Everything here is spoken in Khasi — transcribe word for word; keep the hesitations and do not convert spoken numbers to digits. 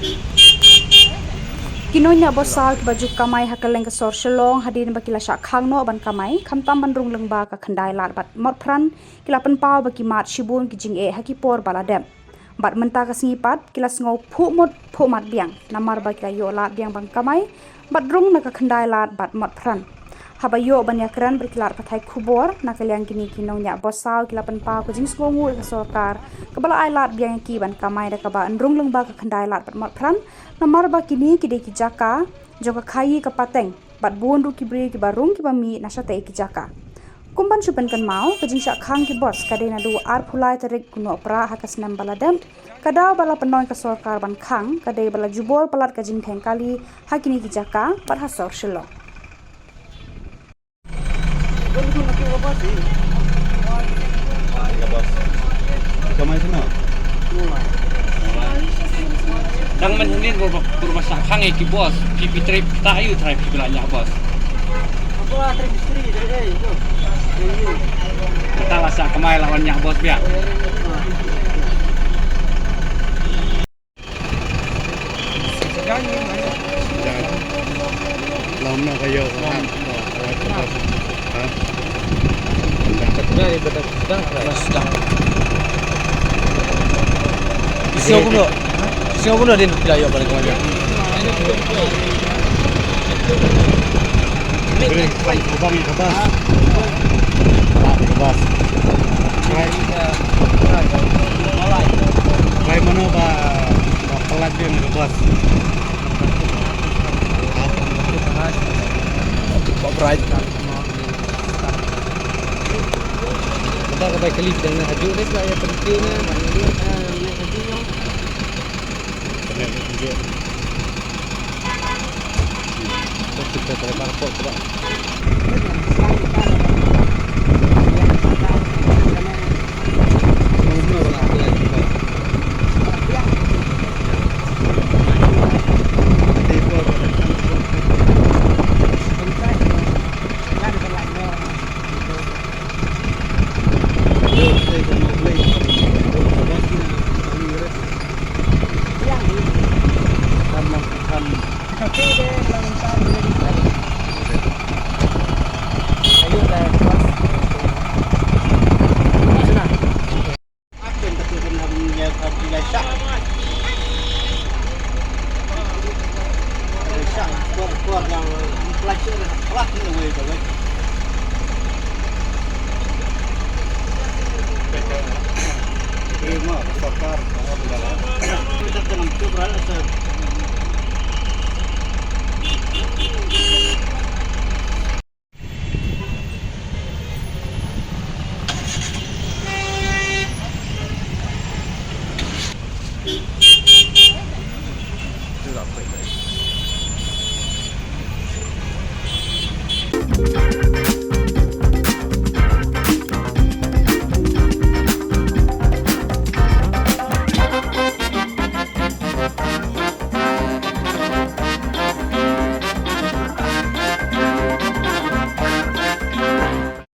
Ki nongñiah bos saw kiba ju kamai ha kylleng ka sor Shillong hadien ba ki la shah khang noh ban kamai, khamtam ban rung lyngba ka khyndai lad bad mot pran, ki la pynpaw ba ki mad shibun ki jingeh ha ki por ba la dep. Bad mynta ka sngi pat ki la sngew phuh mut phuh mad biang namar ba ki la ïoh lad biang ban kamai bad rung na ka khyndai lad bad mot pran. Haba ïoh ban ïakren bad ki lad pathai khubor na ka liang kine ki nongñiah bos saw ki la pynpaw ka jingsngewnguh ïa ka sorkar kaba la ai lad biang ïa ki ban kamai da kaba yn rung lyngba ka khyndai lad bad mot pran namar ba kine ki dei ki jaka jong ka khaii ka pateng bad bun ruh ki briew kiba rung kiba mih na shatei ki jaka. Kum ban shu pynkynmaw, ka jingshah khang ki bos ka dei naduh arphew lai tarik u Nohprah ha ka snem ba la dep. Ka daw ba la pynlong ïa ka sorkar ban khang ka dei ba la jubor palat ka jingtheng kali ha kine ki jaka bad ha sor Shillong. Dang mynhynnin bor ba, bor ba shah khang ïa ki bos, phi, phi trei, phi ta aïu trai phi la ñiah bos. Kata la shah kamai la wan ñiah bos biang. Lam na ka ïoh ka han. Ha? Sedang, sedang. Isi aku nak. Isi aku nak din pila ya balik kemana? Beri, bang, bang, bang. Bang, bang. Try. Try mano ba, ba pelat dia ni, bos. Ba bright. Kita ka bai kali dang na haju deh, saya penting na.